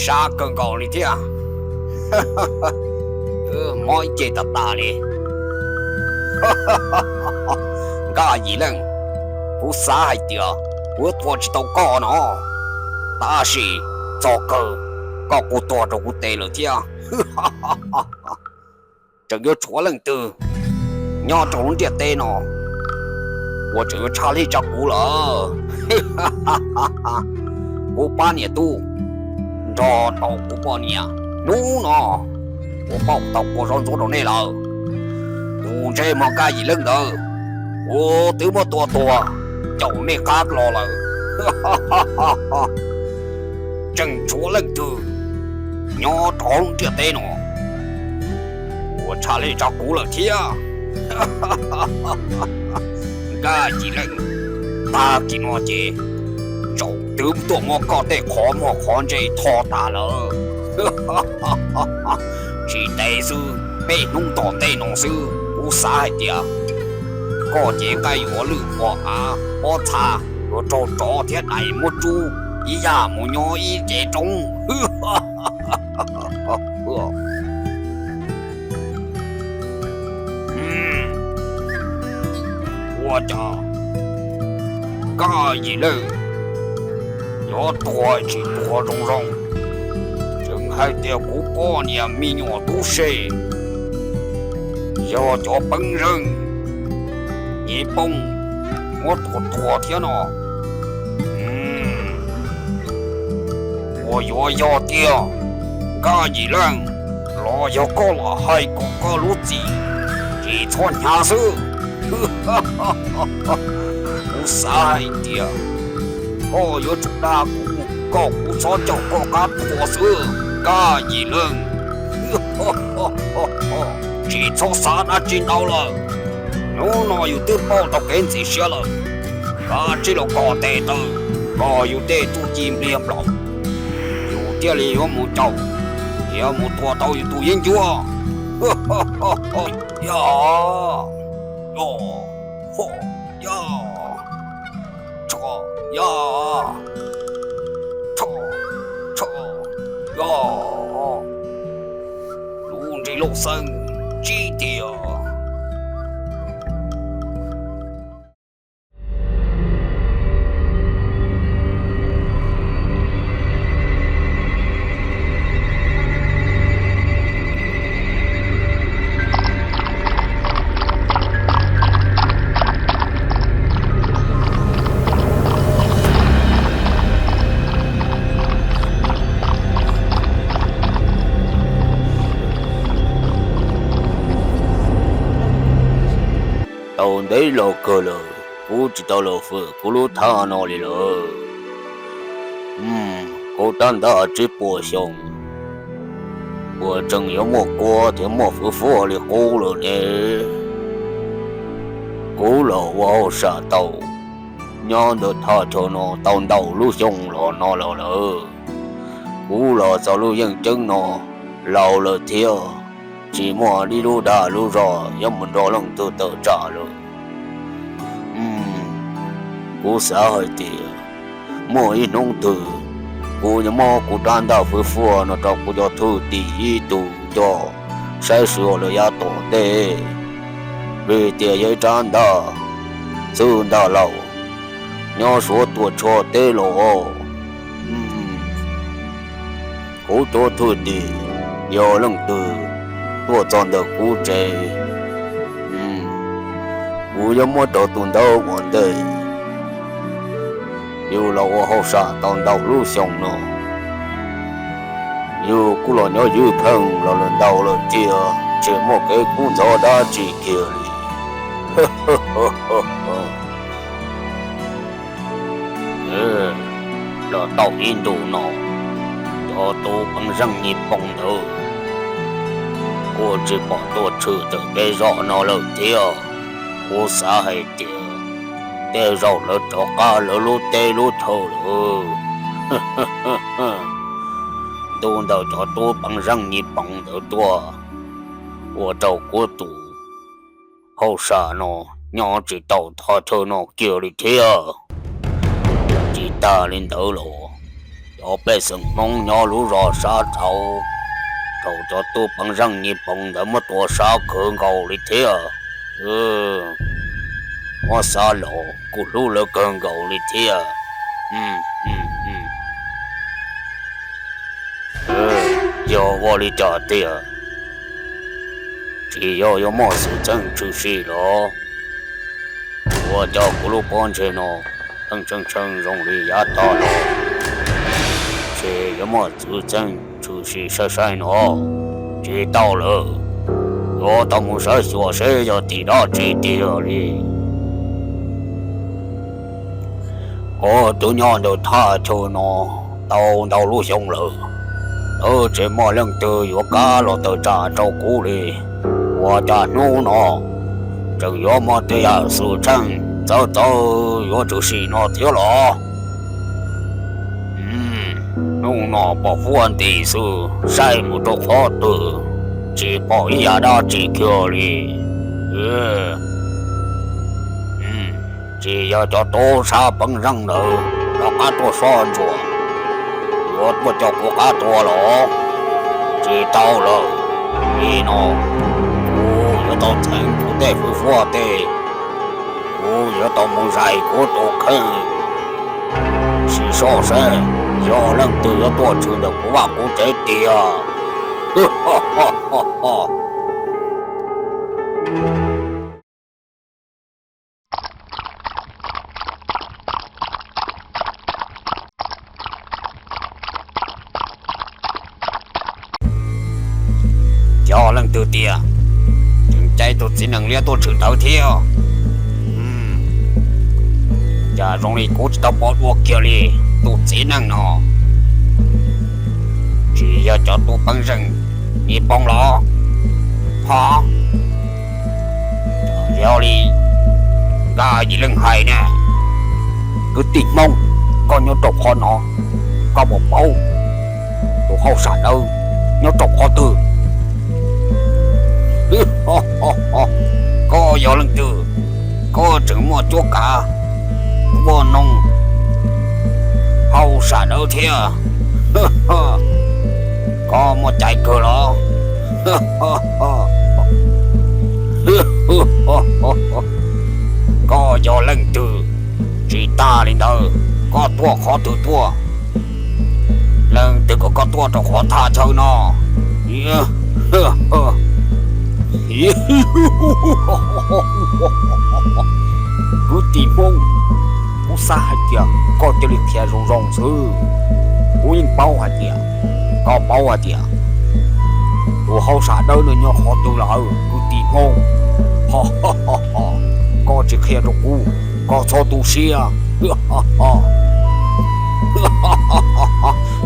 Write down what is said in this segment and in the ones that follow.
Sab kawg nkaus li thiab. Mob ib ce tas tas li. Nkaj Yim Leej, kuv xav hais tias kuv yuav tua tsis tau koj no, tab sis txog kawg koj kuj tuag rau kuv tes lawm thiab. Tseem yuav tshuav leej twg nyob rau lub ntiaj teb no uas tseem yuav tshaj lij tshaj kuv lawm. Kuv pab niam tub nrog rau kuv poj niam hnub no uas pauj tau kua zaub ntxuav rau nej lawm. Tus ntsej muag Nkaj Yim Leej ntawd kuv twb muab tua tuag caum nej qab los lawm. Tseem tshuav leej twg nyob rau hauv lub ntiaj teb no uas tshaj lij tshaj kuv lawm thiab. Nkaj Yim Leej, tag kis no ces tsaus twb tuaj muab koj tej qhov muag qhov ntsej tho tas lawm. Tsis ntev xwb, peb hnub tom ntej no xwb kuv xav hais tias koj ces nqaij yuav lwj ua av, pob txha yuav raug tsov thiab dais muab rub ib yam mus nyob ib ce roob. Ua cas Nkaj Yim Leej yuav tuag tsis tuag zoo zoo, tseem hais tias kuv poj niam me nyuam tub se yog cov peeb zeej nyiv poob muab tua tuag thiab no? Uas yuav yog tiag, Nkaj Yim Leej, los yog koj los hais kom koj lub txim tsis txhob hnyav xwb. Kuv xav hais tias koj yuav tsum dag kuv kom kuv txhob caum koj qab tua xwb, Nkaj Yim Leej. Tsis txhob xav dab tsi ntau lawm. Hnub no yus twb pauj tau kev ntxim siab lawm. Kav tsij los kom tes taw, kom yus tej txuj ci npliag nplaum, yus thiaj li yuav mus caum thiab mus tua tau yus tus yeeb ncuab. Ya, ya, ya, ya, ya, lub nrig lauj xeeb tsib tiag. Tau ntev los kawg lawm kuv tsis tau los fwm kuv lub thaj no li lawm. Kuv rab ntaj tsib puas xyoo uas tseem yuav muaj kua thiab muaj fwv fuaj li qub lawm ne. Kuv los ua hauj sam tau nyob ntawm thaj chaw no tau ntau lub xyoo los no los lawm. Kuv los txog lub yeej ceeb no laus lawm thiab, tsis muaj ib lub dag lub zog yuav mus nrog leej twg tawm tsam lawm. Kuv xav hais tias muaj ib hnub twg kuv yuav muab kuv rab ntaj fwv fuaj no rau kuv cov thwj tim ib tug coj saib sws ua lawv yav tom ntej, vim tias yog ib rab ntaj txwj ntaj laus nyob Suav tuam tshoj teb los. Kuv cov thwj tim, yog leej twg tuaj txog ntawm kuv tsev, kuv yuav muab rau tus ntawd ua ntej. Yus los ua hauj sam tau ntau lub xyoo no, yus kuj los nyob ywj pheej los lawm ntau lawm tiag, tsis muaj kev kub ntxhov dab tsi kiag li. Los tau ib ntus no, cov tub peeb zeej nyij poob ntawd kuj tsis pom tuaj tshwm tawm peb zos no lawm thiab. Kuv xav hais tias tej zaum lawv rov qab lawv lub teb lub chaw lawm. Ntu ntawd cov tub peeb zeej nyij poob ntawd tuaj, ua rau kuv tus hauj sam no nyob tsis tau thaj chaw no kiag li thiab. Tsis tas li ntawd los Cov pej xeem Hmoob nyob lub zos sab tauv, thaum cov tub peeb zeej Nyij Pooj ntawd muab tua sab kawg nkaus li thiab. Muab xab los kuj hlub lawv kawg nkaus li thiab. Yog ua li cas tiag? Tsis yog yuav muaj xwm txheej tshwm sim los? Ua cas kuv lub pob ntseg no pheej tshee tshee zoo li yav tag los, ces yuav muaj xwm txheej tshwm sim sai sai no. Tsis tau lawm, yuav tau mus saib xyuas seb yog tim dab tsi tiag li. Kuv twb nyob ntawm thaj chaw no tau ntau lub xyoo lawm, twb tsis muaj leej twg yuav kam los tawm tsam rau kuv li. Ua cas hnub no tseem yuav muaj tej yam xwm txheej txawv txawv yuav tshwm sim no thiab los? Hnub no pom huab nti xwb, saib mus rau qhov twg tsis pom ib yam dab tsi kiag li. Tsis yog cov tub sab peeb zeej ntawd rov qab tuaj soj ntsuam, yuav tuaj coj kuv qab tua los? Tsis tau lawm, nim no kuv yuav tau txheev kuv tej hwj huam tej, kuv yuav tau mus zais kuv tus kheej, sim soj seb yog leej twg yuav tuaj tshwm ntawm kuv vaj kuv tsev tiag. Yog leej twg tiag, tseem caij tus txiv nees liab tuaj tshwm ntawd thiab? Cas zoo li kuv tsis tau pom dua kiag li tus txiv nees no. Tsis yog cov tub peeb zeej Nyij Pooj los? Ho, yog li nkaj yim leej hais na. Kwv tij Hmoob, koj nyob rau qhov no, koj puas paub tus hauj sam dawb nyob rau qhov twg? Koj yog leej twg? Koj tseem muaj cuab kav muaj noog hauj sam dawb thiab? Koj muaj cai kawg los? Koj yog leej twg? Tsis tas li ntawd, koj tuaj qhov twg tuaj? Leej twg kom koj tuaj rau qhov thaj chaw no? Kwv tij Hmoob, kuv xav hais tias koj cia li qhia zoo zoo xwb. Kuv yeej paub hais tias, koj paub hais tias tus hauj sam dawb no nyob qhov twg lawm kwv tij Hmoob. Koj tsis qhia rau kuv, koj txhob tu siab.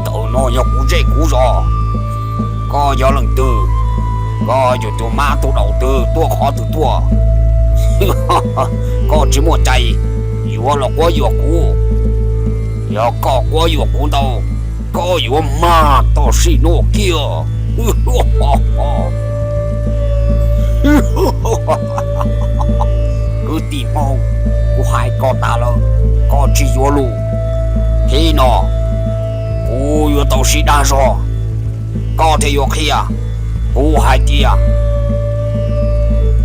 Ntawm no yog kuv zej kuv zos. Koj yog leej twg? Koj yog tus mab tus daum twg tuaj qhov twg tuaj? Koj tsis muaj cai yuav los quab yuam kuv. Yog koj quab yuam kuv ntau, koj yuav mag toj sij nuav kiag. Kwv tij Hmoob, kuv hais koj tas lawm, koj tsis yuav lus. Thib no kuv yuav tau sib dag zog, koj thiaj yuav qhia kuv hais tias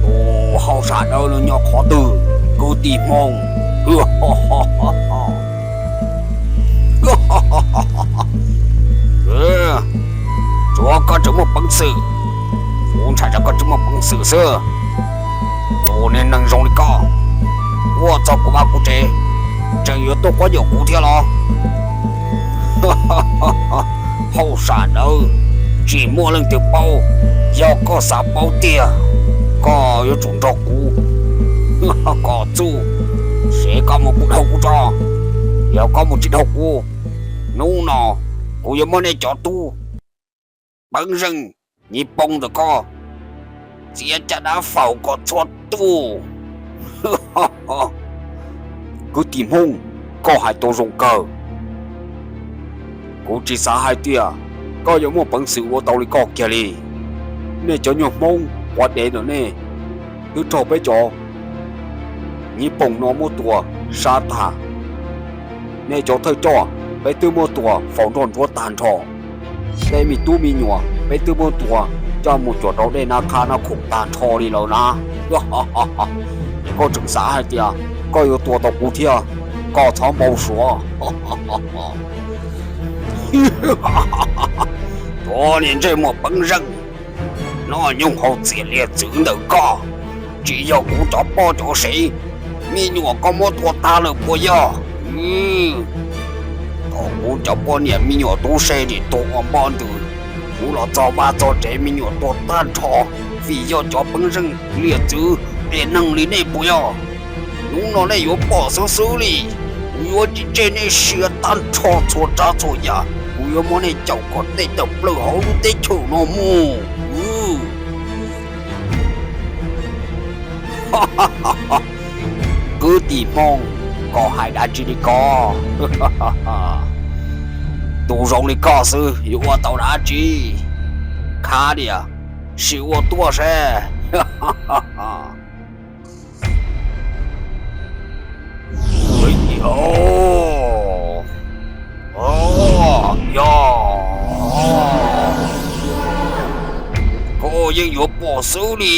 tus hauj sam dawb no nyob qhov twg, kwv tij Hmoob. Tsuav koj tseem muaj peev xwm, kuv ntshai tsam koj tsis muaj peev xwm xwb. Tus niag neeg zoo li koj tuaj txog kuv vaj kuv tsev, tseem yuav tuaj quab yuam kuv thiab los? Hauj sam dawb, tsis muaj leej twg paub, yog koj xav paub tiag, koj yuav tsum nrog kuv kom txuj, seb koj mus puas dhau kuv tso. Yog koj mus tsis dhau kuv, hnub no kuv yuav muab nej cov tub peev zeej Nyij Pooj ntawm koj txiav caj dab faus kom txhua tus. Kwv tij Hmoob, koj hais tau zoo kawg. Kuv tsis xav hais tias koj yuav muaj peev xwm ua tau li koj kiag li. Nej cov nyuag Hmoob quav dev ntawm nej twb raug peb cov Nyij Pooj no muab tua sab tag. Nej cov thawj coj Peb twb muab tua faus nroj ntsuab tag nrho. Tej me tub me nyuam peb twb muab tua coj mus cuam rau dej nab qhab nab khoom tag nrho li lawm na. Es koj tseem xav hais tias koj yuav tua tau kuv thiab? Koj txhob npau suav. Cov niag ntsej muag peeb zeej, noj nyooj hau txias liag txwv ntawm koj, tsis yog kuv cov poj cov sev, me nyuam koj muab tua tag lawm puas yog? Thaum kuv cov poj niam me nyuam tub se nim tuag ua npoj ntws, kuv los txog vaj txog tsev me nyuam tuag tag nrho vim yog cov peeb zeej liag txwv tes neeg li nej puas yog? Hnub no nej yuav pom xwb xwb li. Kuv yuav tsis tseg nej siav tag nrho txhua tsav txhua yam. Kuv yuav muab nej caum kom tej tawm plaws hauv lub teb chaws no mus. Kwv tij Hmoob, koj hais dab tsi li ko? Tus zoo li koj xwb yuav ua tau dab tsi? Khav tias, sim ua tuaj seb. Yog, koj yeej yuav pom xwb li.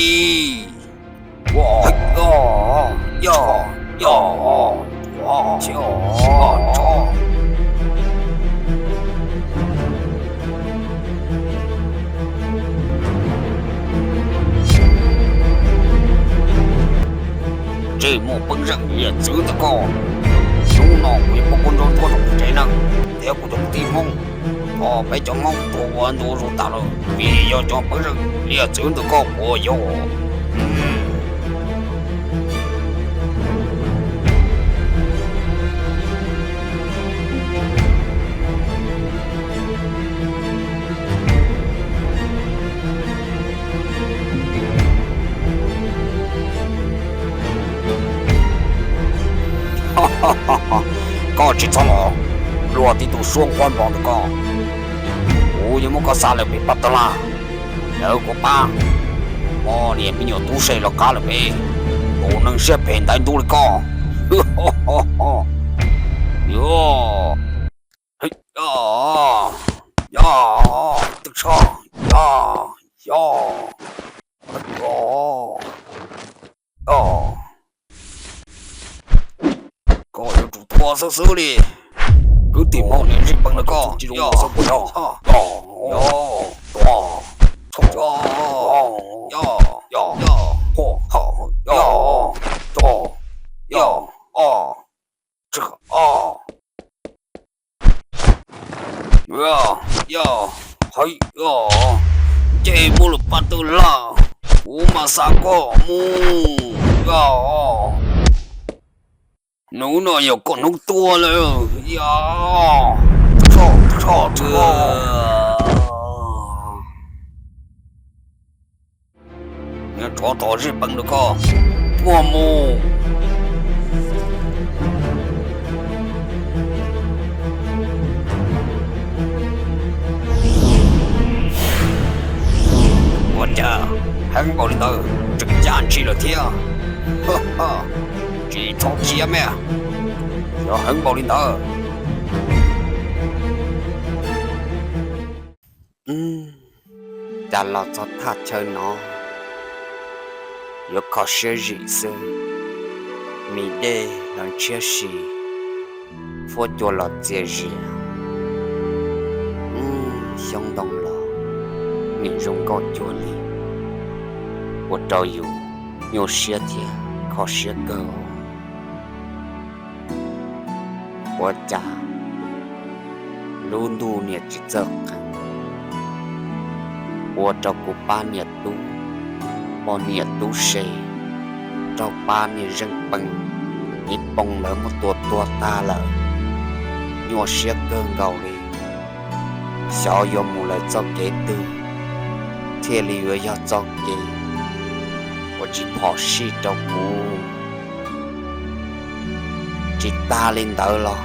Ntsej muag peeb zeej liag txwv ntawm koj, hnub no kuv yuav muab koj ntsuab ntsuab rau kuv tsev neeg thiab kuv cov kwv tij Hmoob. Peb cov Hmoob tuag ua ntu zus tas lawm vim yog cov peeb zeej liag txwv ntawm koj puas yog? Koj tsis txhob los luag tib tug suab nquab npo ntawm koj. Kuv yuav muab koj xa lawm pem pab tab laj, lawv kuv pab poj niam me nyuam tub se los qab lawm pem tus neeg siab phem ntaiv ntub li koj. Koj yuav tsum tuag xwb xwb li. Kwv tij Hmoob niag ntsej peeb ntawm koj, tsis zoo xwb puas yog? Yog, yog, nce mus lawm pab tab laj, kuv mam xa koj mus. Hnub no yog koj hnub tuag lawm. Yog, tso, tso, tso. Niag tsov tom zej peem ntawm koj, tuag mus. Ua cas heev npaum li ntawd tseem cab ntshis lawm thiab? Tsis txhob khiav mas, yog heev npaum li ntawd. Cas los txog thaj chaw no yuav kho siab zim xwb, mis dej los ntshiab si, huab cua los txias zias, xyoob ntoo los nim zoo nkauj cuag li, ua rau yus nyuaj siab thiab kho siab kawg. Ua cas lub ntuj niam tsis txawj qees, ua rau kuv pab niam tub, poj niam tub se, raug pab niag zeej pees niv poo lawv muab tua tuag tag lawm, nyuaj siab kawg nkaus li. Xyov yuav mus lawm txoj kev twg thiaj li yuav yog txoj kev uas tsis phom sij rau kuv. Tsis tas li ntawd los,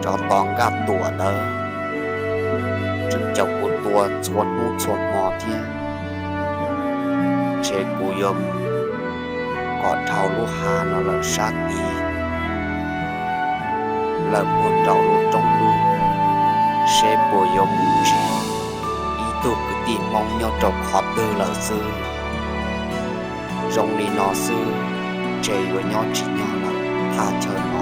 tsov tom Nkaj Tuam ntawd tseem caum kuv tua txhua hnub txhua hmo thiab. Ntshe kuv yuav mus kom dhau lub hav no lawm sab tid. lawm puag nraum lub roob dub, seb puas yuav mus ntsib ib tug kwv tij Hmoob nyob rau qhov twg lawm xwb. Zoo li no xwb, ntshe yuav nyob tsis nyob lawm thaj chaw no.